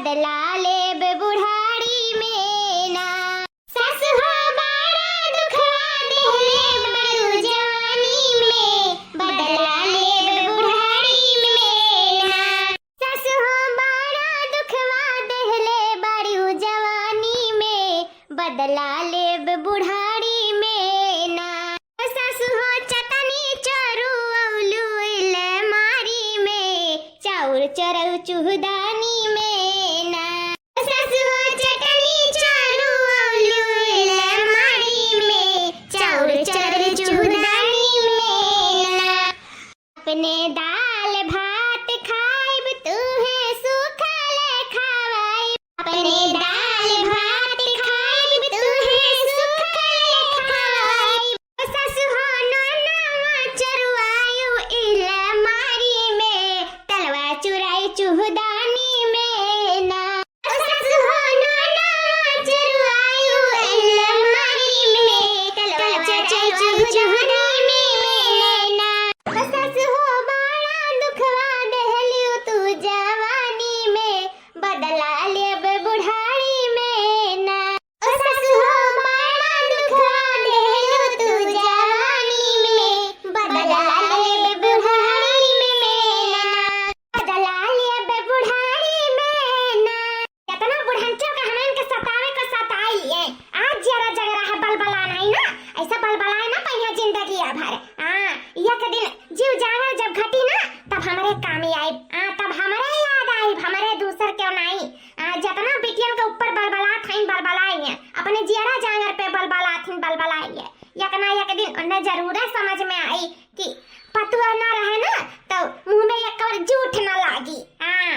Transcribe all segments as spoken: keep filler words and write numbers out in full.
बदला लेब बुढ़ारी में ना। सासु हो बड़ा दुखवा देहले बड़ू जवानी में, बदला लेब बुढ़ारी में ना। सासु हो बड़ा दुखवा देहले बड़ू जवानी में, बदला लेब बुढ़ारी में ना। सासु हो चटनी चोरू अउलू इलमारी में, चाउर चोरऊ चुहदानी में ना। सासु हो चटनी चोरू अउलू इलमारी में, चाउर चोरऊ चुहदानी में ना। अपने दाल भात खाइब, तूहे सूखल खवाइब। अपने दाल भात खाइब, तूहे सूखल खवाइब। सासु हो ननवा चुरवायु इलमारी में, तलवा चुराई चुहदानी में ना। सासु हो ननवा चुरवायु इलमारी में, तलवा चुराई चुहदानी में ना। सासु हो बड़ा दुखवा देहलियो तू जवानी में, बदला लेब बुढ़ारी में ना। ओ सासु हो बड़ा दुखवा देहलियो तू जवानी में, बदला लेब बुढ़ारी में ना। बदला लेब बुढ़ारी में ना। केतना बुढ़ंचो का हमन के सतावे को सताई लिए। आज जरा जगरा है बलबला नहीं ना, ऐसा बलबलाए ना पहिया जिंदगी भर। हाँ, एक दिन जीव जांगर जब घटी ना, तब हमरे कामे आइब। हाँ, तब हमरे याद आइब, हमरे दूसर क्यों नहीं। हाँ, जतना बिटियन के ऊपर बलबलात हईन, बलबलाए हैं। अपने जियरा जांगर पे बलबलात हईन, बलबलाए हैं। एक ना एक दिन उन्हें जरूर समझ में आई कि पतुआ ना रहे ना, तो मुंह में एक और जूठ ना लागी। हाँ।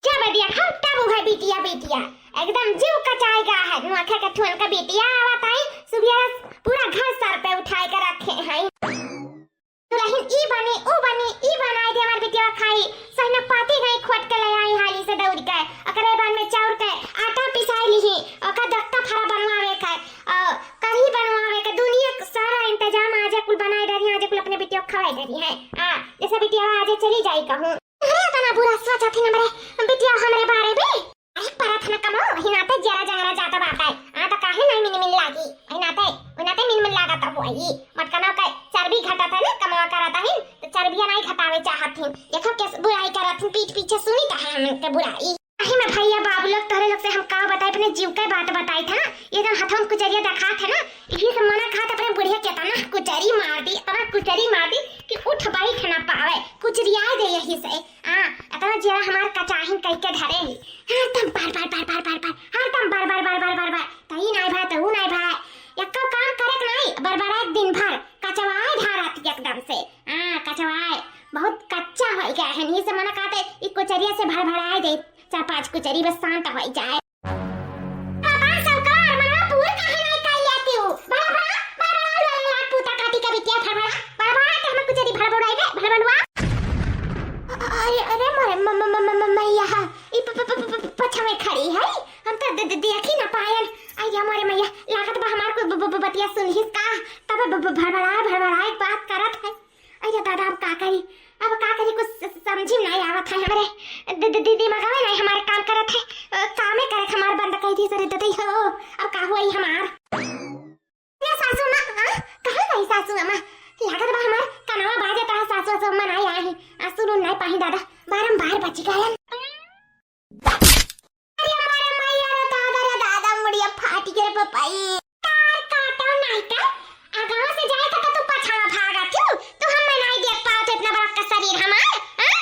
जब देखा तब उहे बिटिया, बिटिया, एकदम जीव कचाई गा है। नुआखे के ठुअन का बिटिया आवत आई, सुबिया पूरा घर सर पे उठाए के रखे हैं। दुलहिन ई बनी, ऊ बनी, ई बनाई दे हमार बिटिया खाई। सहिना पाती गई खोट के ले आई हाली से दौड़ के। ओकरे बाद में चाउर के आटा पिसाई लिही, ओकर दख्ता फरा बनवावे के, अ, कढ़ी बनवावे के, दुनिया सारा इंतजाम आजे कुल बनाए डरी, आजे कुल अपने बिटिया खवाए डरी है। आ, जैसे बिटिया आजे चली जाई कहूँ। अरे, इतना बुरा सोचत ही हमरे बिटिया हमरे बारे में। अरे, परत न कमो, ही नाते जरा जंगरा जाता बात है। आ तो काहे नहीं मिन मिन लागी? ही नाते, ही नाते मिन मिन लागत हो ही। मटकना का चर्बी घटत है ना, कमवा करत है, तो चर्बिया नहीं घटावे चाहत ही। देखो कैसे बुराई करत ही, पीठ पीछे सुनी तो है हमन के बुराई। अही में भैया बाबू लोग, तोहरे लोग से हम का बताई, अपने जीव के बात बताई था ना। ये जन हथवन कुचरिया दिखात है ना, यही से मना खात अपने बुढ़िया के इतना कुचरी मार दी, इतना कुचरी मार दी कि उठ बैठ ना पावे, कुचरिया दे यही से। हाँ, इतना जिया हमार कचाहिन कई के धरे ही। हरदम बार, बार, बार, हरदम बार, बार, बार, बार, बार। तई नाई भाई, तऊ नाई भाई। यक्को काम करत नाई, बरबराए दिन भर, कचवाए धारत एकदम से। हाँ, कचवाए। बहुत कच्चा होई गया है, नहीं से मना कहते, ई कुचरिया से भरभराए दे, चार पांच कुचरी बस शांत होई जाए। बाबा, सबका अरमानवा पूर काहे नाई कर लेती हूँ? बड़ा, बड़ा, बड़ा, बड़ा, बड़ा, बड़ा, पूता काटी का बिटिया, भड़बड़ा, भड़बड़ा के हम कुचरी भड़बड़ाई बे, भड़बड़ुआ। अरे, अरे, मोरे म-, म-, म-, म-, म-, मैया, ई प-, प-, प-, प-, प-, पछवे खड़ी है, हम तो द-, द-, देखी ना पायन। अरे, मोरे मैया, लागत बा हमार कुछ ब-, ब-, ब-, बतिया सुनहिस का, तब ब-, ब-, भड़बड़ाए, भड़बड़ाए बात करत है। अरे दादा, अब का करी, अब का करी, कुछ स-, समझी में नाई आवत है हमरे। द-, द-, द-, दिमागवे नाई हमारे काम करत है। अ, कामे करत हमार बंद कई दी सरे ददई हो, अब का हुई हमार। ये सासू माँ, हाँ? कहाँ गई सासू अम्मा? लागत बा हमार कनवा बाजत रहा, सासू, सासू अम्मा नाई आई। आ, सुन उन नाई पाही दादा, बारंबार बची गयन। अरे मोरे मैया रे दादा रे दादा, मुड़िया फाटी के रे पपाई। तार काटो नाई का, आगावा से जाए तो तू पछावा भागा क्यों? तू हमें नाई देख पाओ तो इतना बड़ा का शरीर हमार, हाँ?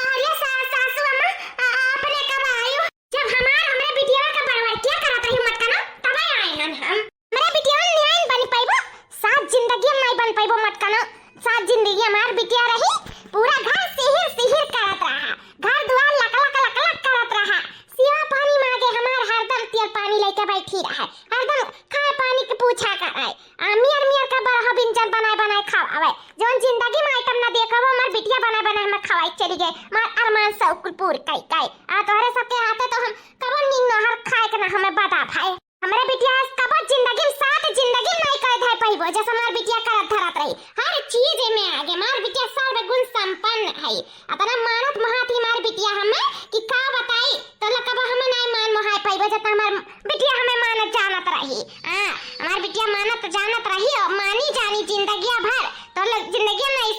अरे सा-, सासू अम्मा, आ, आ, अपने कब आयु? जब हमार हमरे बिटिया का बड़बड़ क्या करत रही मत कनो, तबे आए हन हम। हमरे बिटिया न्याय बन पाइबो, सात जिंदगी में नहीं बन पाइबो मत कनो। सात जिंदगी हमार बिटिया रही, पूरा घर सिहिर सिहिर करत रहा, घर दुआर लक लक लक लक करत रहा, सेवा पानी मांगे हमार हरदम तेल पानी लेके बैठी रहे, हरदम खाए पानी के पूछा करे। आ मियर मियर का बरहा व्यंजन बनाए बनाए खावावे। जौन जिंदगी में आइटम ना देखा वो हमार बिटिया बनाए बनाए हमें खवाई चली गए। हमार अरमान शौक पूर कई कई। आ तोहरे सबके हाथे तो हम कबो नींद नहर खाए के ना हमें बता भाई। हमरे बिटिया कबो जिंदगी में सात जिंदगी में नहीं करे धर पाइबो जैसे हमार बिटिया करत धरत रही। हर चीज में आगे हमार बिटिया सर्वगुण संपन्न है। अतना मानत महाती हमार बिटिया हमें कि का बताई। तो लकबा हमें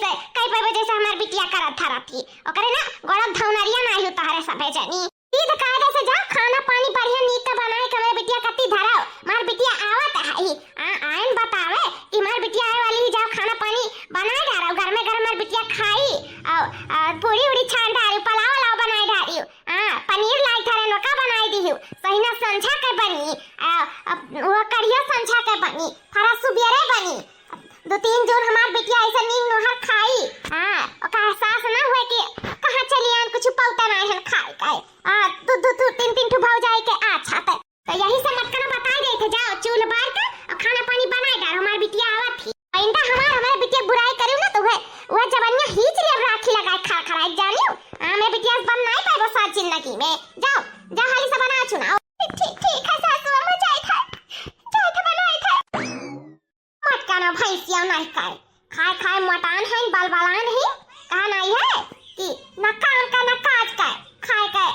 कई पैबो जैसे हमार बिटिया करत धरत ही। ओकरे ना गोड़ब धौनरिया ना आयु तहरे सभे जनी। सीध कायदे से जाओ, खाना पानी बढ़िया नीक के बनाए के हमार बिटिया कत्ती धराओ। हमार बिटिया आवत है ही। आ, आयन बतावे कि हमार बिटिया आए वाली ही, जाओ खाना पानी बनाए डारो, गरमे गरम हमार बिटिया खाई। और, और पूरी उड़ी छान डारी, पुलाव उलाव बनाए डारी। हाँ, पनीर लाई थरे नोका बनाई दिहु। सहिना संझा के बनी, आ, आ, वो कढ़िया संझा के बनी, फरा सुबेरे बनी। दो तीन जून हमार बिटिया ऐसे नीक नोहर खाई। हाँ, ओका एहसास ना हुए कि कहाँ चली आन, कुछ पौता ना हन खाए के। आ, दो, दो, दो, तीन, तीन ठो भौजाई के अच्छा ते। तो यही से मत करो, बताई देते जाओ, चूल बार के और खाना पानी बनाए डारो, हमार बिटिया आवत ही। आइंदा हमार, हमारे बिटिया बुराई करियो ना तो वह, वह जवानिया हीच ले राखी लगाए खा खा जानियो। आ, मैं बिटिया से बन नहीं पाएबो साथ जिंदगी में। जाओ, जाओ हाली से बना चुनाओ। ठीक, ठीक, ठीक है सासू अम्मा, जाए था, जाए था बनाए था। मत करो भैंसिया नहीं खाए, खाए खाए मोटान है, बलबलान है। कहा नहीं है कि न काम का न काज का, खाए का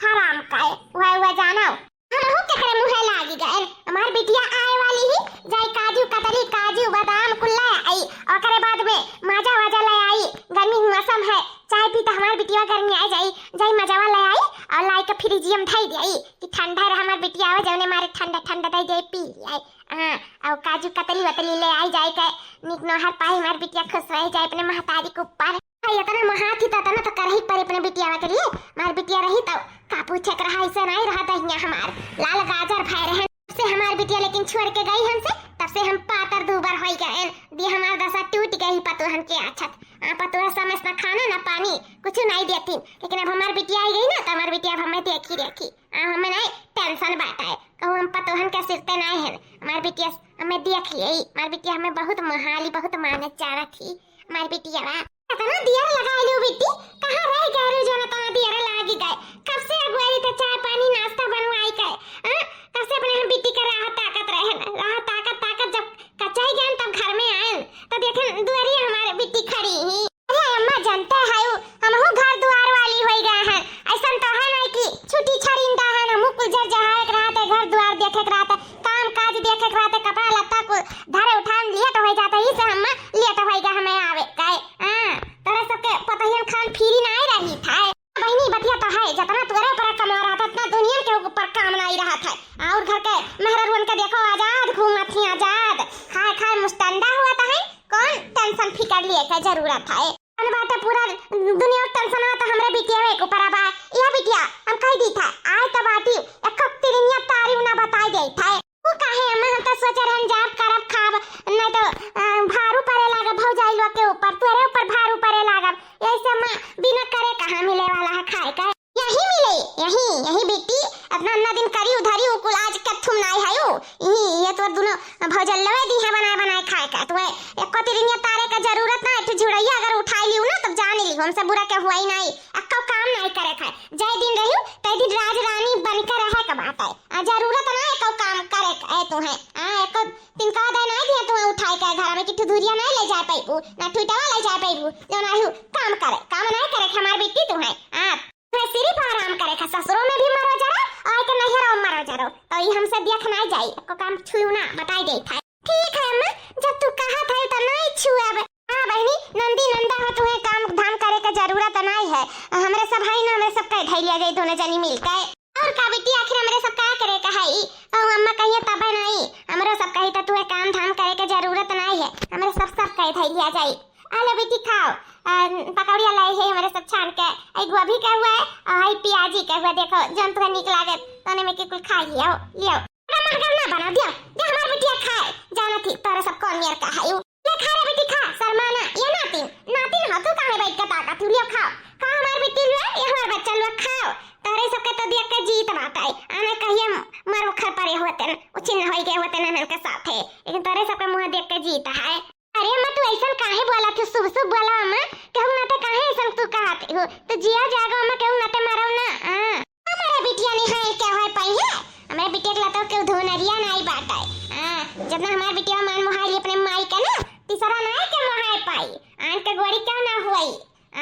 हराम का, वह, वह जानो। हमहू केकरे मुँहे लागी गए। हमार बिटिया आए वाली ही, जाई काजू कतली, काजू बादाम कुल ले आई, ओकरे बाद में माजा वाजा ले आई। गर्मी के मौसम है, चाय पी त हमार बिटिया गर्मी आ जाई, जाई मजावा ले आई और लाई के फ्रिजिया में धई दे आई कि ठंडा रहे हमार बिटिया, आवे जौने मारे ठंडा ठंडा दे दे पी ले आई। हाँ, और काजू कतली वतली ले आई जाए के नीक नोहर पाई, हमार बिटिया खुश रह जाए अपने महतारी के ऊपर। अरे इतना महात ही तो, इतना तो करही पड़े अपने बिटिया के लिए। हमार बिटिया रही तो का पूछे के रहा, ऐसे नहीं रहा दहिया हमार लाल गाजर भय रहे से हमार बिटिया, लेकिन छोड़ के गई हमसे, तब से हम पातर दूबर होई गए। दी हमार दशा टूट गई पतोहन के आछत। आ पतोह समय से ना खाना ना पानी कुछ नहीं देती, लेकिन अब हमार बिटिया आई गई ना तो हमार बिटिया अब हमें देखी देखी आ हमें नहीं टेंशन बाटा है। कहूँ हम पतोहन के सिरते नहीं है, हमार बिटिया हमें देख ली, हमार बिटिया हमें बहुत मोहाली, बहुत माने चाहत ही। हमार बिटिया बा। इतना दियर लगाई लियो बिट्टी, कहाँ रह गए रे जौन इतना दियर लागी गए? कब से अगुआई थे चाय पानी नाश्ता बनवाई के, हाँ? कब से अपने हम बिट्टी के राह ताकत रहे हैं, राह ताकत ताकत जब कचाई गए तब घर में आए तो देखे दुआरी हमारे बिट्टी खड़ी ही। अरे अम्मा जानते है हमहू घर दुआर वाली होई गए हैं, ऐसन तो है नहीं कि छुट्टी छड़िंदा है, हमहू कुल जर जहाँ एक रात है, घर दुआर देखे के रात है, काम काज देखे के रात है, कपड़ा लत्ता कुल धरे उठान लेट हो जाता, इसे हम लेट होई गए हमें आवे काहे। हाँ, तोरे सबके पतोहियन खान फ्री नाई रही था। बहिनी, बतिया तो है, जतना तोरे ऊपर कमा रहा था, उतना दुनिया के ऊपर काम नाई रहा था। और घर के मेहरारुअन के देखो, आजाद घूमत ही, आजाद। खाए खाए मुस्टंडा हुआ था है, कौन टेंशन फिकर लिए के जरूरत है? कौन बात है, पूरा दुनिया के टेंशन हुआ तो हमरे बिटिया के ऊपर बा। यह बिटिया, हम कह दी था, आए तो बाटी, एक तिरनिया तारी ना बताई दे था। वो काहे अम्मा, हम तो सोचे रहन जाब करब खाब, नहीं तो, अ, भारू पड़े लागे भौजाई लोग के ऊपर, तोरे ऊपर भारू पड़े लागब। यही से अम्मा बिना करे कहाँ मिले वाला है खाए का। यही मिले, यही, यही बिट्टी, अपना अन्ना दिन करी उधारी उकुल आज कथुम नाई है यू। यही, ये तो दोनों भौजल लवे दी है बनाए बनाए खाए का। तुम्हें एको तिरिनिया तारे का जरूरत ना है, एक ठो झुड़ैया अगर उठाई लियो ना तब जान लियो, हमसे बुरा के हुआ ही नहीं। अक्को काम नहीं करे खाए, जय दिन रही, तय दिन राज रानी बन के रहे का बात है। आ, जरूरत ना है एको काम करे का, ए, तुम्हें, आ, एको तिनका दे नहीं दिया तुम्हें उठाए के घर में कि ठुधुरिया नहीं ले जा पाइबू, ना ठुटवा ले जा पाइबू, जो नहीं काम करे, काम नहीं करे हमार बेटी तुम्हें। आ, तुम्हें सिर्फ आराम करे खा, ससुरों में भी मरो जरो, और के नैहरों में मरो जरो, तो ये हमसे देख नहीं जाई, एको काम छुई ना, बताई दे था। ठीक है अम्मा, जब तू कहा था तो नहीं छुअब। हाँ बहनी, नंदी नंदा हो, तुम्हें काम धाम करे का जरूरत नहीं है, हमरे सब है ना, हमरे सब कह धैलिया जाई दोनों जनी मिल के। और का बेटी, आखिर हमरे सब का करे का है ई? कहूँ अम्मा कहिए तबे नहीं, हमरो सब कही तो तुहे काम धाम करे के जरूरत नहीं है, हमरे सब सब कह धैलिया जाई। आ लो बेटी खाओ, आ, पकौड़िया लाई है हमरे सब छान के, आई गोभी के हुआ है, और आई प्याजी के हुआ, देखो जौन तुहे नीक लागे तौने में के कुल खा लियो, लियो। अरे महगर ना बना दिया, दे हमार बिटिया खाए, जाना थी तोरे सब कौन मेर का है यू। ले खा रे बेटी खा, शर्माना, ये नातिन, नातिन हो तू काहे बैठ के ताका तू लियो खाओ, खा हमार बेटी ले, ये हमार बच्चा लोग खाओ, तोरे सबके तो देख के जीत बात आई, आने कहिए मर उखर पड़े होते न, उचिन होई गए होते न के साथ है, लेकिन तोरे सबके मुँह देख के जीत है। अरे अम्मा, तू ऐसन काहे बोला थी? शुभ शुभ बोला अम्मा, केहू नाते काहे ऐसन तू कहत हो? तो जिया जागो अम्मा, केहू नाते मरो ना। हाँ। हमारे बिटिया निहाय के होए पाई है? हमारे बिटिया के लतो केहू धुनरिया नाई बाटे। हाँ, जब ना हमारे बिटिया मान मोहाई ली अपने माई के ना, तीसरा नाई के मोहाय पाई। आन के गोरी क्यों ना हुई?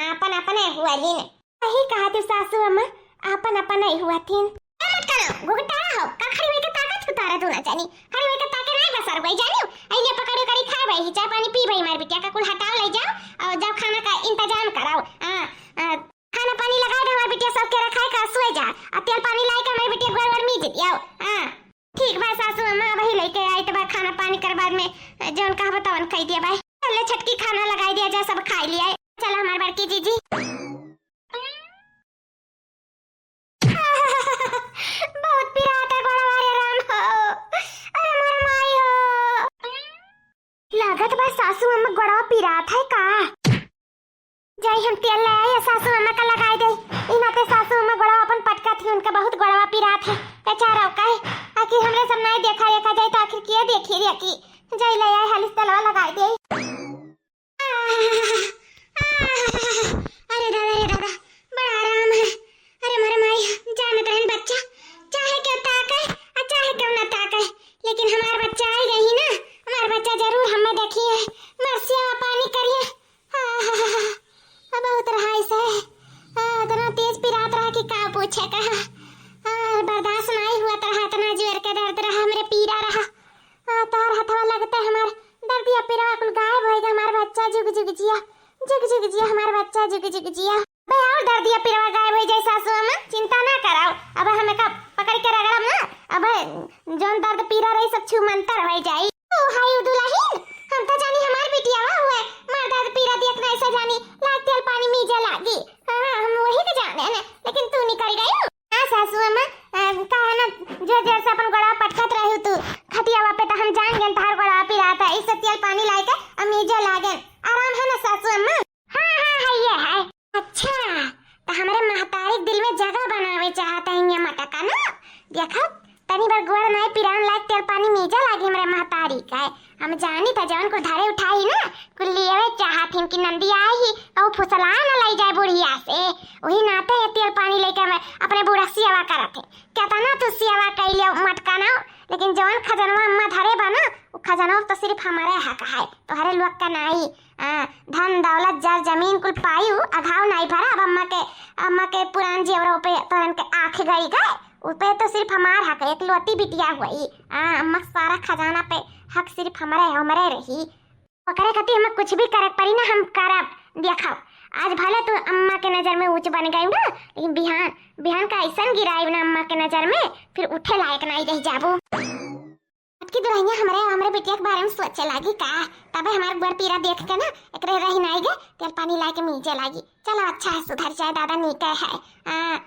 आपन अपने हुआ लीन। सही कहा तू सासू अम्मा, आपन अपन नहीं हुआ थीन। ए मत करो, घुघटारा हो, का खड़ी होई के ताकत हो तारा दोनों जानी? खड़ी होई के ताके नहीं बसर गई जानियो। अइले पकड़ी करी खाए भाई, चाय पानी पी भाई, मार बिटिया का कुल हटाओ ले जाओ, और जाओ खा इंतजाम कराओ। हाँ, आ, खाना पानी लगाए दे, हमार बिटिया सबके रखाए का सोए जा। आ तेल पानी लाए के हमार बिटिया गोड़ वोड़ मीज दियाओ। हाँ, ठीक बा सासू अम्मा, अबही लेके आई तो बा खाना पानी कर बाद में, अ, जौन कहबो तवन कह दिया भाई। चले छोटकी खाना लगाई दिया जा, सब खाई लिया। चलो हमार बड़की जीजी। बहुत पिरात है गोड़वा रे राम हो। अरे मोर माई हो। लागत बा सासू अम्मा गोड़वा पिरात है का? जाई हम तेल ले आई, सासू अम्मा का लगाई दे। इना ते सासू अम्मा गोड़वा अपन पटका थी, उनका बहुत गोड़वा पिरात है। बेचारा का है, आखिर हमरे सब नाई देखा, देखा जाए तो आखिर किया देखी रे की। जाई ले आई, हाली से तेलवा लगाई दे। अरे दादा, अरे दादा, बड़ा आराम है। अरे मोरे माई, जानत रहन बच्चा, चाहे क्यों ताके, आ चाहे क्यों ना ताके, लेकिन हमार बच्चा आई गई ना, हमार बच्चा जरूर हमें देखी है, मरसिया पानी करिए। अब बहुत रहा इसे, आ, इतना तेज पिरात रहा कि का पूछे कहा। आ, बर्दाश्त नहीं हुआ रहा, इतना जोर के दर्द रहा, हमरे पीरा रहा। हाँ, तोहर हथवा लगते हमार दर्दिया पिरवा कुल गायब होइगा, हमार बच्चा जुग जुग जिया, जुग जुग जिया, हमार बच्चा जुग जुग जिया। बे और दर्दिया पिरवा गायब होइ जाए सासू अम्मा, चिंता ना कराओ। अब हमें का पकड़ के रगड़ब ना, अब जौन दर्द पीरा रही सब छू मंतर होइ जाई। ओ हाय ओ दुलहिन, हम तो जानी हमार बिटिया हुए, मार दर्द पीरा दियत ना ऐसा जानी, लाग तेल पानी मीजे लागी। हाँ, हम वही तो जाने ने, लेकिन तू निकल गई। हाँ सासू अम्मा, अ, कहा ना, जोर जोर से अपन गोड़वा पटकत रही तू खटियावा पे, तो हम जान गए तोहार गोड़वा पिरात है, इससे तेल पानी लाइके अमीजो लागेन। आराम है ना सासू अम्मा? हाँ, हाँ, है ये है। अच्छा, तो हमरे महतारी के दिल में जगह बनावे चाहत है ये मटका ना? देखो, तनी भर गोड़ नाई पिरान लायक तेल पानी मीजा लागी हमरे महतारी का है। हम जानी था जवन कुल धरे उठाई ना, कुल लियावे चाहत हिन कि नंदी आई ही, कहूँ फुसलाए न लई जाए बुढ़िया से। वही नाते ये तेल पानी लेके हम अपने बूढ़ा सियावा करत है। केतना तू सियावा कइले मटका ना, लेकिन जवन खजनवा अम्मा धरे बा ना, उ खजनवा तो सिर्फ हमारे हक है, तोहरे लोग का नाई। आ, धन दौलत जर जमीन कुल पायू, अघाव नाई भरा। अब अम्मा के, अम्मा के पुरान जेवरों पे तोहरन के आँख गई गए, उ पे तो सिर्फ हमार हक है, एकलौती बिटिया हुई। आ, अम्मा के सारा खजाना पे हक सिर्फ हमरे, हमरे रही। ओकरे खातिर हमें कुछ भी करे के पड़ी ना, हम करब। देखो, आज भले तू अम्मा के नजर में ऊंच बन गई ना, लेकिन बिहान, बिहान का ऐसन गिराई ना अम्मा के नजर में, फिर उठे लायक नहीं रह जाबू। अबकी दुल्हनिया हमरे, हमरे बिटिया के बारे में सोचे लागी का? तबे हमार गोड़ पीरा देख के ना एकरे रही नाई गे, तेल पानी लाके मीजे लागी। चलो अच्छा है, सुधर जाए दादा, नीके है। हाँ,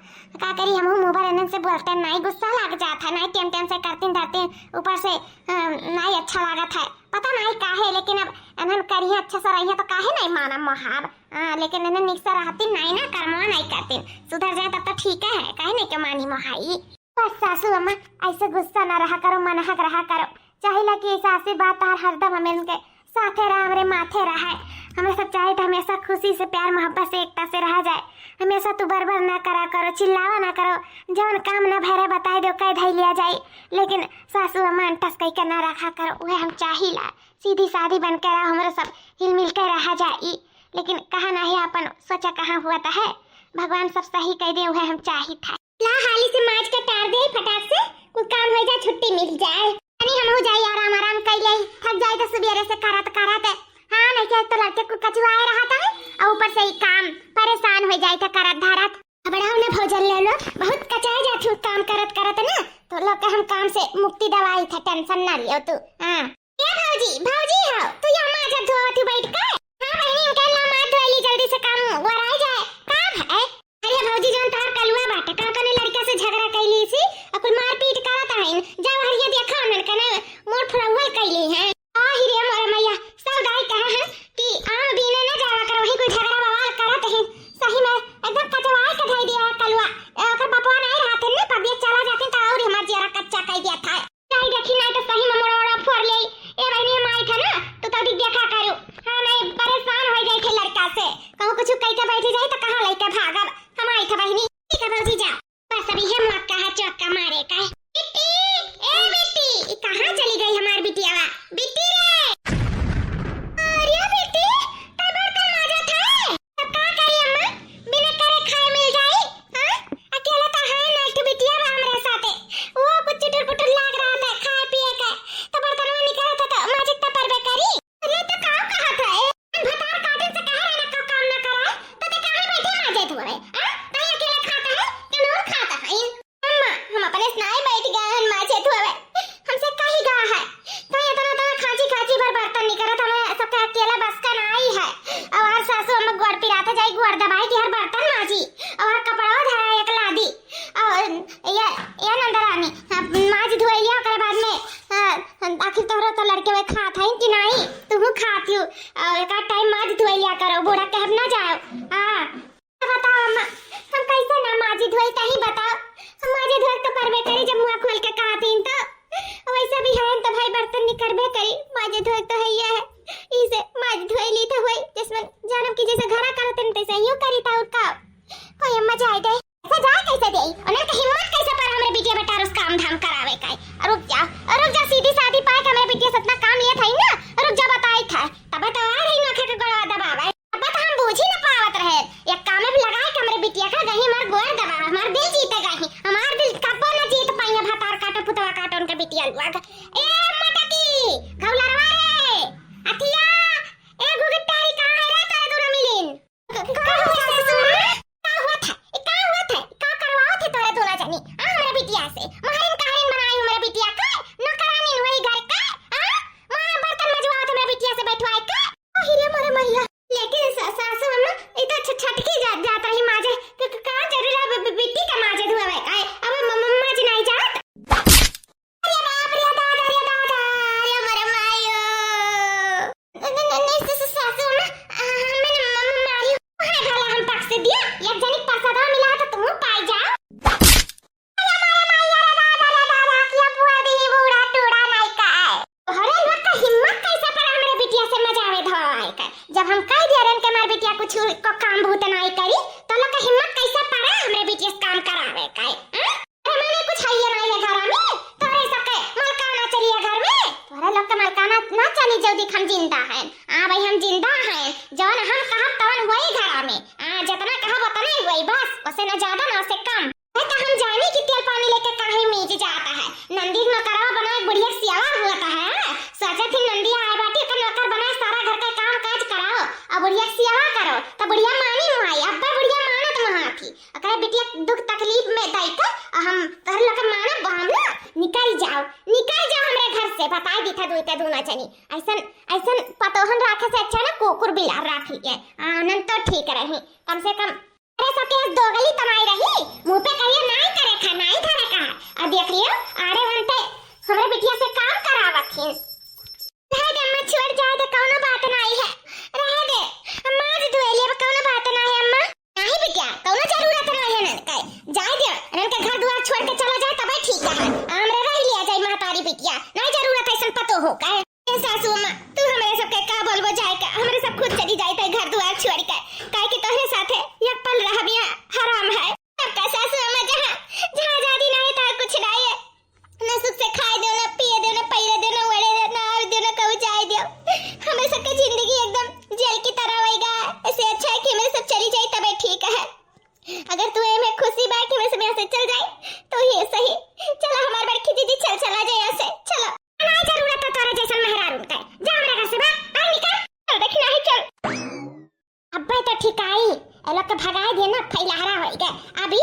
का करी, हमहू मुँह भर एनन से बोलते नाई, गुस्सा लाग जात है, नाई टेम टेम से करतीन धरतीन, ऊपर से, हाँ, नाई अच्छा लागत है। पता नाई काहे, लेकिन अब एनन करिहे अच्छा से रहिहे तो काहे नाई मानब मोहाब। हाँ, लेकिन एनन नीक से रहतीन नाई ना, करमवा नाई करतीन, सुधर जाए तब तो ठीक है, काहे नाई के मानी मोहाई। बस सासू अम्मा, ऐसे गुस्सा ना रहा करो, मनहक रहा करो। चाहिला कि ऐसा आशीर्वाद तार हरदम हमें उनके साथे रहा, हमरे माथे रहा है। हमें सब चाहित हमेशा खुशी से, प्यार मोहब्बत से, एकता से रहा जाए। हमेशा तू बरबर ना करा करो, चिल्लावा ना करो। जवन काम ना भरे बताए दो, कह धई लिया जाए। लेकिन सासू अम्मा अंटस कह के ना रखा करो, वह हम चाहिला। सीधी सादी बन के रहो, हमरे सब हिल मिल के रहा जाए। लेकिन कहा नहीं अपन सोचा कहाँ हुआ था है, भगवान सब सही कह दे, वह हम चाहित है। ला हाली से माज के टार दे फटाक से, कुल काम हो जाए, छुट्टी मिल जाए। तनी हमहू जाई आराम आराम कई ले, थक जाए तो सुबेरे से करत करत। हाँ, नहीं के तो लड़के कुल कचुआए रहत है, और ऊपर से ही काम, परेशान हो जाए तो करत धरत। घबराओ ना भौजन ले लो, बहुत कचाए जात हूँ काम करत करत ना, तो लोग के हम काम से मुक्ति दवाई था, टेंशन ना लियो तू। हाँ। ए भौजी, भौजी हो, तू यहाँ माजा धोवत ही बैठ के? हाँ बहिनी, इनके ला माथ धोइली, जल्दी से काम वराई जाए। का है? अरे भौजी, जौन तोहार कलुआ बाटे, का कने लड़का से झगड़ा कैली सी, अकुल मारपीट करत आइन। जाओ हरिया देखा उन्हन कने मोर फुलौल कैली हैं। आ ही रे मोर मैया, सब दाई कहा है कि आम बीने न जावा करो, वही कोई झगड़ा बवाल करत हैं। सही में एकदम कचवाए के धई दिया है कलुआ। ए, ओकर बपवा नहीं रहत है ना, पबिया चला जाते तो और हमार जियरा कच्चा कई दिया था। जाई देखी, नहीं तो सही में मोड़ा ओड़ा फोड़ ले। ए बहिनी, हम आई था ना, तो तब देखा करू। हाँ, नहीं, परेशान हो जाए थे लड़का से। कहूँ कुछ कह के बैठ जाए तो कहाँ लेके भागब? हम आई था बहिनी। ठीक है भौजी, जा। बस अब ये मौका है चौका मारे का। बिट्टी, ए बिट्टी, ई कहाँ चली गई हमार बिटियावा? बिट्टी रे! अरे बिट्टी, तै बर्तन माजत है? तब का करी अम्मा, बिना करे खाए मिल जाई? हाँ? अकेला तो है ना, एक ठो बिटिया बा हमरे साथे। वो कुछ चुटुर पुटुर लाग रहा था खाए पिए के, तो बर्तनवा निकलत है तो माजित तो परबे करी। अरे तो का कहत है? भतार काटे से कहे रहे ना, का काम ना जाई गोड़ दबाई कि हर बर्तन माजी, और कपड़वा धरा एक लादी, और ये, ये नंदरानी, अब माज धोइया, ओकरे बाद में, हाँ, आखिर तोहरा तो लड़के वे खात हईन कि नाहीं, तुहू खात हू, और एक आध टाइम माज धोइया करो, बूढ़ा कहब ना जाओ। हाँ, बताओ अम्मा, हम कैसे ना माजी धोई, तही बताओ, हम माजी धोए तो परबे करी, जब मुँह खोल के कहतीन तो। वैसे भी है तो भाई बर्तन निकरबे करी, माजे धोए तो है ये है, इसे माज धोए ली तो होई, जिसमें जानब की जैसे घरा करत हैं तैसे यूं करी था उठा। कोई अम्मा जाए दे, ऐसे जाए कैसे दे? उन्हें का हिम्मत कैसे पर हमरे बिटिया बेटा रोज काम धाम करावे का है? रुक जा, रुक जा, सीधी सादी पाए के हमरे बिटिया से इतना काम लिया था ही ना, रुक जा बताई था, तबे तो आ रही नखे के गोड़वा दबावे। अब तो हम बूझी न पावत रहे। एक कामे पे लगाए के हमरे बिटिया का गही हमार गोड़ दबा, हमार दिल जीते गही। हमार दिल कब्बो न जीत पाइए भतार काटो, पुतवा काटो उनके बिटिया लुआ का। ए मटकी, घौलरवा रे, अथिया, ए घुघटारी कहाँ है रे तोरे दोनों मिलिन? का हुआ था ससुर? का हुआ था? ए, का हुआ था? का करवाओ थे तोरे दोनों जनी? आ, हमरे बिटिया से। मारिन कहारिन बनाई हमरे बिटिया का? नौकरानी हुई घर का? आ? माँ बर्तन मजवाओ थे हमरे बिटिया से बैठवाए का? अहि रे मोरे मैया, लेकिन सा-, सासू अम्मा, ई तो छ-, छटकी जा-, जात रही माजे। क-, क-, का जरूरी है बि-, बि-, बिट्टी के माजे धुआवे का है? अब म-, म-, माज नहीं जात। अरे बाप रे दादा, अरे दादा, अरे मोरे मायो। न-, न-, न-, नहीं, स-, स-, सासू अम्मा, आ, हमें न म-, म-, मारी। हाय भला हम पक से दिया, एक जनी प्रसादवा मिला तो तुम पाई जाओ। अरे मारे माई, अरे दादा, अरे दादा, किया बुआ दी बूढ़ा टूड़ा नाई का है। तोहरे लोग का हिम्मत कैसे पड़ा हमरे बिटिया से मजावे धोए का? जब हम कह दिया रहन के हमार बिटिया कुछ को काम भूत नाई करी, तो लोग का हिम्मत कैसे पड़ा हमरे बिटिया से काम करावे का? हैं? अरे माने कुछ है ये नाई है घर में, तोहरे सबके मलकाना चलिए घर में, तोहरे लोग के मलकाना ना चली जल्दी हम जिंदा हैं। आ भाई हम जिंदा हैं, जौन हम कहब तवन होई घर में। आ, जितना कहब उतना ही होई बस, उसे ना ज्यादा ना उसे कम। है तो हम जानी कि तेल पानी लेके काहे मीज जाता है। नंदी नौकरवा बनाए बुढ़िया सियावा हुआ था है। सोचा थी नंदी आए बाटी, ओकर नौकर बनाए सारा घर का काम काज कराओ। अब बुढ़िया सियावा करो, तो बुढ़िया मानी मुहाई। अब्बे बुढ़िया मानत मुहा थी। ओकरे बिटिया दुख तकलीफ में दाई का, और हम तोहर लोग के मानब, हम ना निकल जाओ, निकल जाओ हमरे घर से। बताई दी था दुई ते दोनों जनी। ऐसन, ऐसन पतोहन राखे से अच्छा ना कुकुर बिलार राख लिए। आनंद तो ठीक रही, कम से कम अरे सबके यहाँ दोगली तमाई रही, मुँह पे कहिए नाई करे खा, नाई धरे कहा। और देख लियो, आरे बनते हमरे बिटिया से काम करावत हिन। रहे दे अम्मा, छोड़ जाए दे, कौनो बात नाई है। रहे दे, अम्मा आज धोए लिए, अब कौनो बात नाई है अम्मा। नहीं बिटिया, कौनो जरूरत नाई है नन के। जाए दे, नन के घर दुआर छोड़ के चला जाए तबे ठीक है। हमरे रह लिया जाए महतारी बिटिया, नाई जरूरत ऐसन पतो हो का। ए सासू अम्मा, तू हमरे सबके का बोलबो जाए का? हमरे सब खुद चली जाए ताई घर दुआर छोड़ के, काहे कि तोहरे साथे एक पल रहब यहाँ हराम है। सबका सासू अम्मा जहाँ, जहाँ आजादी ना है, तहाँ कुछ ना है। ना सुख से खाए दो, ना पिए दो, ना पहिरे दो, ना ओढ़े दो, ना आवे दो, ना कहूँ जाए दो। हमरे सबके जिंदगी एकदम जेल की तरह होएगा। ऐसे अच्छा है कि हमरे सब चली जाए तबे ठीक है। अगर तू एमे खुशी बा कि हमरे सब यहाँ से चल जाए, तो ये सही। चला हमार बड़की दीदी, चल चला जाए यहाँ से, चला। ना जरूरत है तोरे जैसन मेहरारून के। जा हमरे घर से भाग, भाग निकल। चल देखी नाही चल। अब्बे तो ठिकाई, ए लोग के भगाए दिए ना, फैलहरा होई गए। अभी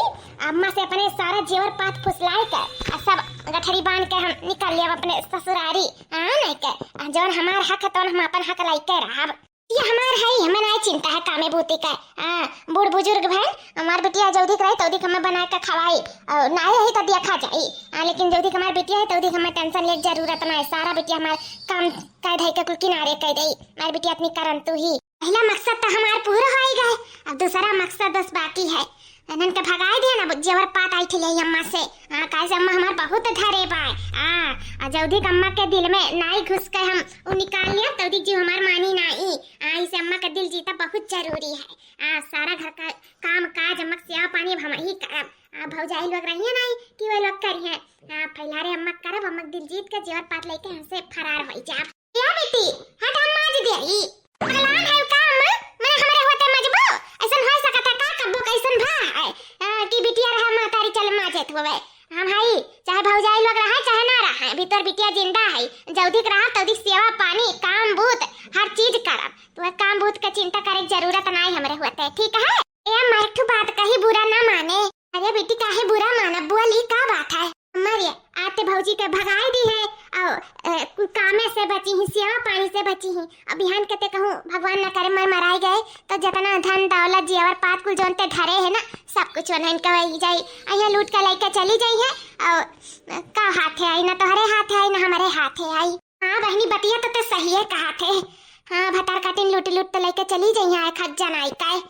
अम्मा से अपने सारा जेवर पात फुसलाए के, आ सब गठरी बांध के हम निकल लेब अपने ससुरारी। हाँ, नहीं के, आ जौन हमार हक है, तौन हम अपन हक लाइके रहब। ये हमार है, हमें नाई चिंता है कामे बूती का। हाँ, बूढ़ बुजुर्ग भैन, हमार बिटिया जल्दी करे, तौदी हमें बना के खवाई। और नाई रही तो देखा जाई। हाँ, लेकिन जल्दी हमार बिटिया है, तौदी हमें टेंशन ले जरूरत ना है। सारा बिटिया हमार काम कर धई के कुल किनारे कर दई। हमार बिटिया इतनी करन तू ही। पहला मकसद तो हमार पूरा हो ही गए, अब दूसरा मकसद बस बाकी है। इन्हन के भगाए दिया ना, जेवर पात आई ठिले अम्मा से। हाँ, काहे से अम्मा हमार बहुत धरे बाय। हाँ, आ जल्दी अम्मा के दिल में नाई घुस के हम उ निकाल लिया, तौदी जीव हमार मानी नाई। आ, इसे अम्मा का दिल जीता बहुत जरूरी है। आ, सारा घर का काम काज, अम्मा के सेवा पानी अब हम ही करब। आ, भौजाई लोग रहिए नाई कि वे लोग करिए। आ, फैलारे अम्मा करब, अम्मा के दिल जीत के जेवर पात लेके हमसे फरार हो जाब। या बेटी, हट हम माज दे ई। पगलान है का अम्मा? मने हमरे होते मजबू? ऐसन हो सकत है का कब्बो कैसन भा है? आ, कि बिटिया रहा महतारी चल माजे धोवे। हम हई, चाहे भौजाई लोग रहे, चाहे ना रहे, अभी तोर बिटिया जिंदा है। जल्दी के रहा, तल्दी सेवा पानी, काम बूत, हर चीज करब। तोर काम बूत के चिंता करे के जरूरत नाई हमरे होते, ठीक है? ए अम्मा, एक ठो बात कही, बुरा ना माने। अरे बेटी, काहे बुरा मानब? बोली, का बात है? अम्मा रे, आते भौजी के भगाई दी है, अउ, अ, कामे से बची ही, सेवा पानी से बची ही। अब बिहान के ते कहूँ भगवान न करे मर मराई गए, तो जितना धन दौलत जेवर पात कुल जौन ते धरे है ना, सब कुछ उन्हन के वही जाई। अइहाँ लूट के लइके चली जाई है, अउ, अ, का हाथे आई, ना तोहरे हाथे आई, ना हमरे हाथे आई। हाँ बहिनी, बतिया तो ते सहिए कहा थे। हाँ, भतार काटिन लूट लूट तो लइके चली जाई है, खत जनाई का।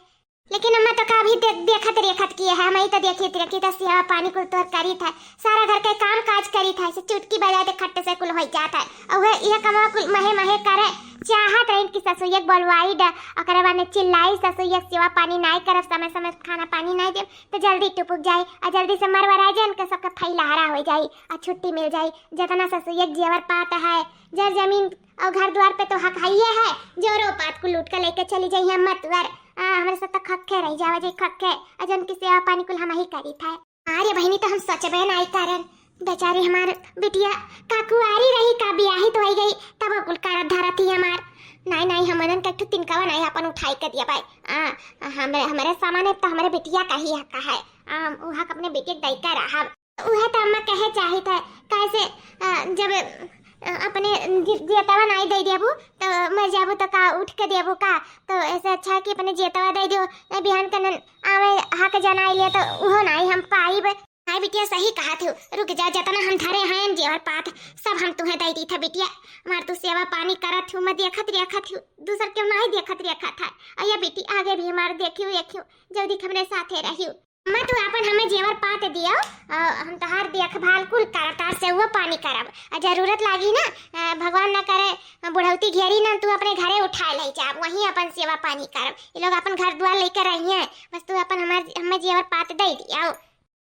लेकिन अम्मा तो का अभी दे-, देखत रेखत किए है, हम ही तो देखित रेखित है, सेवा पानी कुल तोर करित है, सारा घर के काम काज करित है, से चुटकी बजाए दे खट्ट से कुल होई जात है। और वह यह कमवा कुल महे महे करे, चाहत रहिन कि ससुइया के बोलवाई ड, ओकरे बाद में चिल्लाई, "ससुइया सेवा पानी नाई करब, समय समय खाना पानी नाई देब, तो जल्दी टुपुक जाई और जल्दी से मरवरा जाए, इनके सबके फैलहारा हो जाई और छुट्टी मिल जाई।" जितना ससुइया के जेवर पात है, जर जमीन और घर द्वार पे तो हक हइये है, जेवरो पात कुल लूट के लेके चली जाई है मतवर। आ, हमरे साथ तो खक्के रह जावा जाई, खक्के। आ जौन की सेवा पानी कुल हम ही करी था। अरे बहिनी, तो हम सोचबे नाई करन। बेचारी हमार बिटिया का कुआरी रही, का बियाही तो आई गई, तब कुल करत धरत ही हमार। नाई, नाई, हमनन के ठो तिनकवा नाई अपन उठाई के दिया भाई। आ, हमरे, हमरे सामान है तो हमरे बिटिया का ही हक है। आ, वो हक अपने बिटिया के दई के रहब। उहे त अम्मा कहे चाहित है, कैसे, अ, जब, अ, अपने जि-, जियतवा नाई दे देबू, तो मर जाबू तो का उठ के देबू का? तो ऐसे अच्छा है कि अपने जियतवा दे दियो, नहीं बिहान के नन आवे हक जनाई ले तो उहो नाई हम पाइब। हाय बिटिया, सही कहा थू, रुक जा, जितना हम धरे हैं जेवर पात, सब हम तुहे दे दी था बिटिया। हमार तू सेवा पानी करत हूँ, मैं देखत रेखत हूँ, दूसर क्यों नाई देखत रेखत है। और ये बिटी आगे भी हमार देखियो, देखियो, जल्दी हमरे साथे रहियो। अम्मा, तू आपन हमें जेवर पात दियो, अ, हम तोहार देखभाल कुल करब, तोहार सेवा पानी करब। आ जरूरत लागी ना, अ, भगवान ना करे, अ, बुढ़ौती घेरी ना, तू अपने घरे उठाए ले जाब, वहीं अपन सेवा पानी करब। ये लोग अपन घर द्वार लेके रही हैं, बस तू अपन हमार, हमें जेवर पात दे दियो।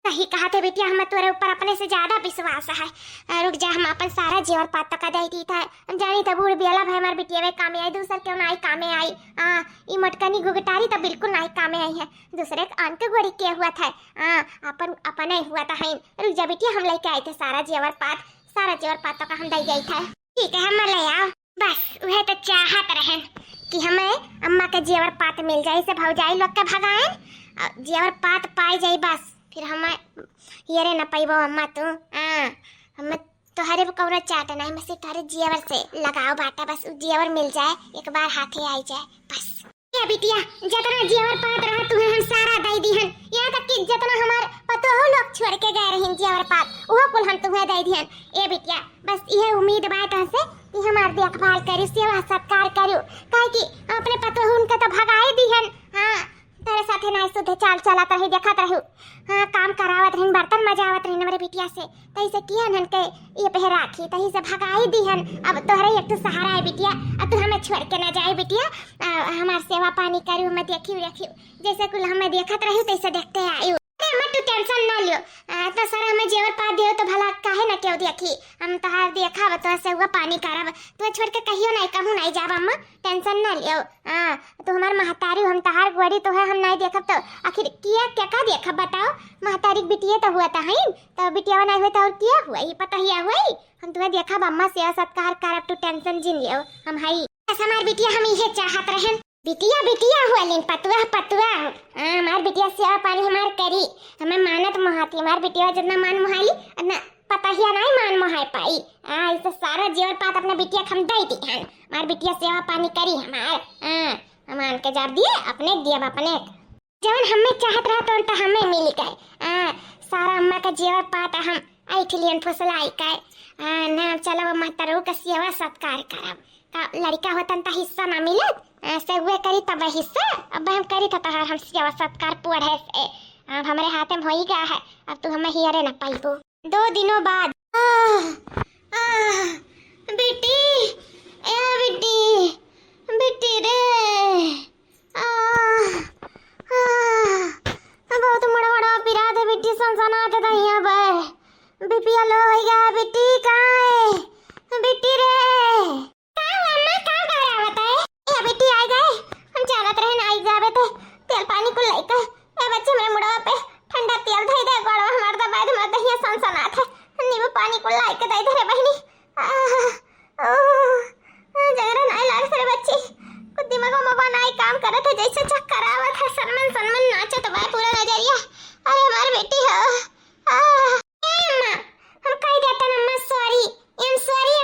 सही कहा थे बिटिया, हमें तोरे ऊपर अपने से ज्यादा विश्वास है। अ, रुक जा, हम अपन सारा जेवर पात तक दे दी था। हम जानी था बूढ़ बियाला भाई हमार बिटिया में कामे आई, दूसर क्यों ना आई कामे आई। आ, ई मोटकनी गुगटारी तो बिल्कुल ना आई कामे आई है। दूसरे के अन्न के गोरी के हुआ था। हाँ, अपन, अपन ही हुआ था है। रुक जा बिटिया, हम लेके आए थे सारा जेवर पात, सारा जेवर पात तो का हम दे गई था। ठीक है, हम ले आओ। बस, वह तो चाहत रहन कि हमें अम्मा के जेवर पात मिल जाए, से भौजाई लोग के भगाएन, और जेवर पात पाए जाए, बस, फिर हमें हियरे न पैबो अम्मा तू। हाँ, हमें तोहरे पे कौनो चाट नहीं, बस तोहरे जेवर से लगाव बाटा, बस उ जेवर मिल जाए, एक बार हाथे आई जाए, बस। ए बिटिया, जतना जेवर पात रहा तुहे हम सारा दई दिहन। यहाँ तक कि जतना हमार पतोहू लोग छोड़ के गए रहिन जेवर पात, उहो कुल हम तुहे दई दिहन। ए बिटिया, बस इहे उम्मीद बा तोहसे कि हमार देखभाल करियो, सेवा सत्कार करियो, काहे कि अपने पतोहून के तो भगाए दिहन। हाँ, तेरे साथे ना शुद्ध चाल चलत रही, देखत रहू। हाँ, काम करावत रहिन, बर्तन मजावत रहिन हमरे बिटिया से। तही से किया नन के ये पे राखी, तही से भगाई दिहन। अब तोहरे एक ठो सहारा है बिटिया, अब तू हमें छोड़ के ना जाए बिटिया। आ, हमार सेवा पानी करू, हमें देखी रखी, जैसे कुल हमें देखत रहू तैसे देखते आयु। अरे अम्मा, तू टेंशन ना लियो, आ, इतना सारा हमें जेवर पा दियो तो भला काहे ना क्यों देखी। हम तोहार देखब, तो सेवा पानी करब, तू छोड़ के कहियो नहीं, कहूँ नहीं जाब अम्मा, टेंशन ना लियो। हाँ, तू हमार महतारी, हम तोहार गोरी तो है, हम नहीं देखब तो आखिर किया क्या का देखब बताओ? महतारी के बिटिया तो हुआ तो है, तो बिटिया नहीं हुए तो और किया हुआ, ये पता ही हुआ ही। हम तुम्हें देखब अम्मा, सेवा सत्कार करब, तू टेंशन जिन लियो, हम हई। बस हमार बिटिया हम इहे चाहत रहन। बिटिया, बिटिया हुआ लेन पतुआ, पतुआ। हाँ, हमार बिटिया सेवा पानी हमार करी, हमें मानत मोहाती, हमार बिटिया जितना मान मोहाली, उतना पतहिया नहीं मान मोहाय पाई। हाँ, इसे सारा जेवर पात अपने बिटिया के हम दे दी हन, हमार बिटिया सेवा पानी करी हमार। हाँ, हम आन के जब दिए, अपने दिए, अपने जवन हमें चाहत रहा, तवन तो हमें मिल गए। आ, सारा अम्मा का जेवर पात हम ऐठ लियन फुसलाई के। आ, ना चलो महतरू का सेवा सत्कार करब। का लड़का होतन त हिस्सा ना मिलत? आ, से उहे करी तब हिस्सा, अब हम करी त तहार हम सेवा सत्कार पढ़े से। अब हमरे हाथे में होई गया है, अब तू हमें हियरे ना पाइबो। दो दिनों बाद। आह, आह, बिट्टी, ए बिट्टी, बिट्टी रे, आह, आह, बहुत मुड़ा मुड़ा पिरात है बिट्टी, सनसनात है दहिया पे। बीपी लो हो गया है बिट्टी, कहाँ है बिट्टी रे? का हुआ अम्मा, का घबरावत है? ए बिट्टी, आई गए, हम जानत रहे ना आई जावे तो तेल पानी कुल लइके। ए बच्चे, हमरे मुड़वा पे ठंडा तेल धई दे, गोड़वा हमार दबाए दे, हमार दहिया सनसनात है। नींबू पानी कुल लइके दे दे रे बहिनी। आह, ओह, जगरा नाई लाग रे बच्ची, कुछ दिमाग में बनाई काम करत है, जैसे चक्कर आवत है, सनमन सनमन नाचत बा पूरा नजरिया। अरे हमार बेटी हो। आह, ए अम्मा, हम कह देता ना अम्मा, sorry, I am sorry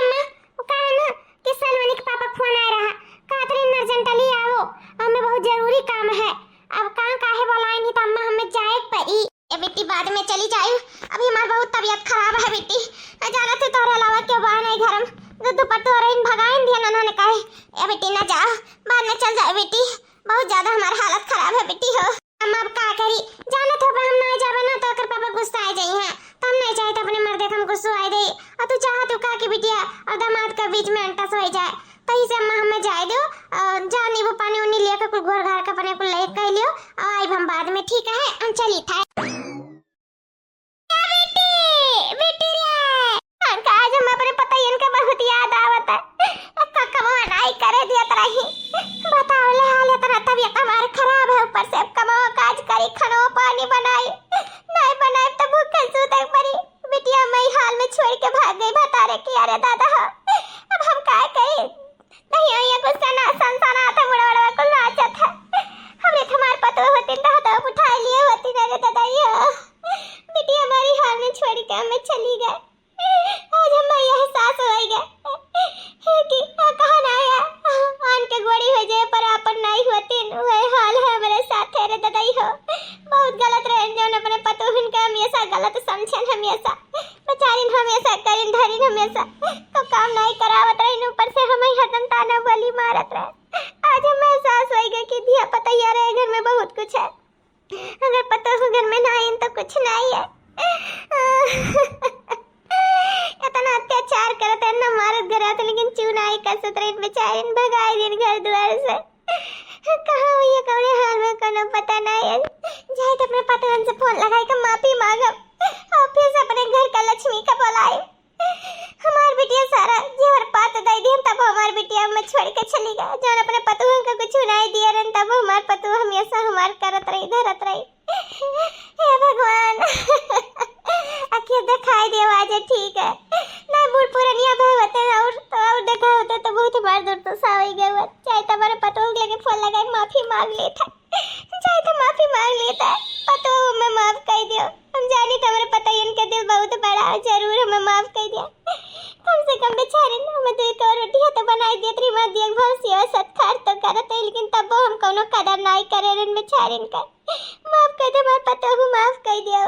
अब कहाँ काहे बोलाइन ही, त अम्मा हमें जाए पड़ी। ए बेटी, बाद में चली जायु, अभी हमार बहुत तबीयत खराब है बेटी। मैं जानत हूँ तोहरे अलावा केहू बा नहीं घर में। दू दू पटोरइन भगाइन दिया नन्हा ने कहे। ए बेटी ना जाओ, बाद में चल जाओ बेटी, बहुत ज्यादा हमार हालत खराब है बेटी हो। अम्मा अब का करी, जानत हो हम ना जाबे ना तो ओकर पापा गुस्सा आ जाई हैं, तो हम नहीं चाहे तो अपने मर्दे का हम गुस्सा आए दे। और तू चाहत हो का कि बिटिया और दामाद का बीच में अंटस हो जाए, तो इसे अम्मा हमें जाए दो। और जा नींबू पानी उनी लिया के कुल घर घर का अपने कुल ले कह लियो, और आइब हम बाद में, ठीक है? हम चली था। ए बेटी, बेटी रे, हमका आज हम अपने पतोहियन का बहुत याद आवत है। का कमवा नाई करे दियत रही, बताओ ले हाल इतना तबीयत हमार खराब है, ऊपर से अब कमवा काज करी, खानो पानी बनाई, नाई बनाई तो भूखे सूते पड़ी। बिटिया मई हाल में छोड़ के भाग गई, भतारे की, अरे दादा हो, अब हम का करी? नहीं, ये कुछ सना, सनसनात है, मुड़वा उड़वा कुल नाचत है। हमरे तो हमार पतोह होती, दादा उठा लिए होती, अरे दादा, ये बिटिया हमारी हाल में छोड़ के हमें चली गए। आज हमें एहसास होइगा कि आ कहा ना आया, आन के गोड़ी हो जाए, पर आपन नाई होती, वही हाल है हमरे साथ, अरे दादा, ये हो। बहुत गलत रहन, जौन अपने पतोहन के हमेशा गलत समझन, हमेशा बेचारिन हमेशा करिन धरिन, हमेशा तो काम नाई करावत रहिन, ऊपर से हमें हरदम ताना बोली मारत रहे। आज हमें एहसास होइगा कि धिया पतैया रहे घर में बहुत कुछ है, अगर पतोह घर में ना आइन तो कुछ नाई है। इतना अत्याचार करत है ना, मारत गरत, लेकिन चू नाई कसत रहिन बेचारिन, भगाई दिन घर द्वार से। कहाँ हुई है, कौने हाल में, कोनो पता नाई है। जाए तो अपने पतोहन से फोन लगाई के माफी मांगब और फिर से अपने घर का लक्ष्मी का बुलाई। हमार बिटिया सारा जेवर पात दे दिहन, तब हमार बिटिया में छोड़ के चली गया। जौन अपने पतोहन का कुछ नाई दिया रहन, तब हमार पतोह हमेशा हमार करत रही, धरत रही। हे भगवान, अखिया दिखाई दियो आज, ठीक है। नहीं, बूढ़ पुरनिया भय होते और तो और देखा होते तो बहुत हमार दुर्दशा हो गया हुआ। चाहे तो हमारे पतोह के लगे फोन लगाए, माफी मांग लेता। चाहे तो माफी मांग लेता, पतोह हमें माफ कर दियो। हम जानी तो हमारे पतोहियन के दिल बहुत बड़ा है, जरूर हमें माफ कर दिया। कम से कम बेचारे ने हमें दो एक और रोटियां तो बनाई देत रही, हमार देखभाल सेवा सत्कार तो करत है, लेकिन तब हम कोनो कदर नाई करे रहन बेचारिन का। माफ कर दे हमार पतोहू, माफ कर दियो।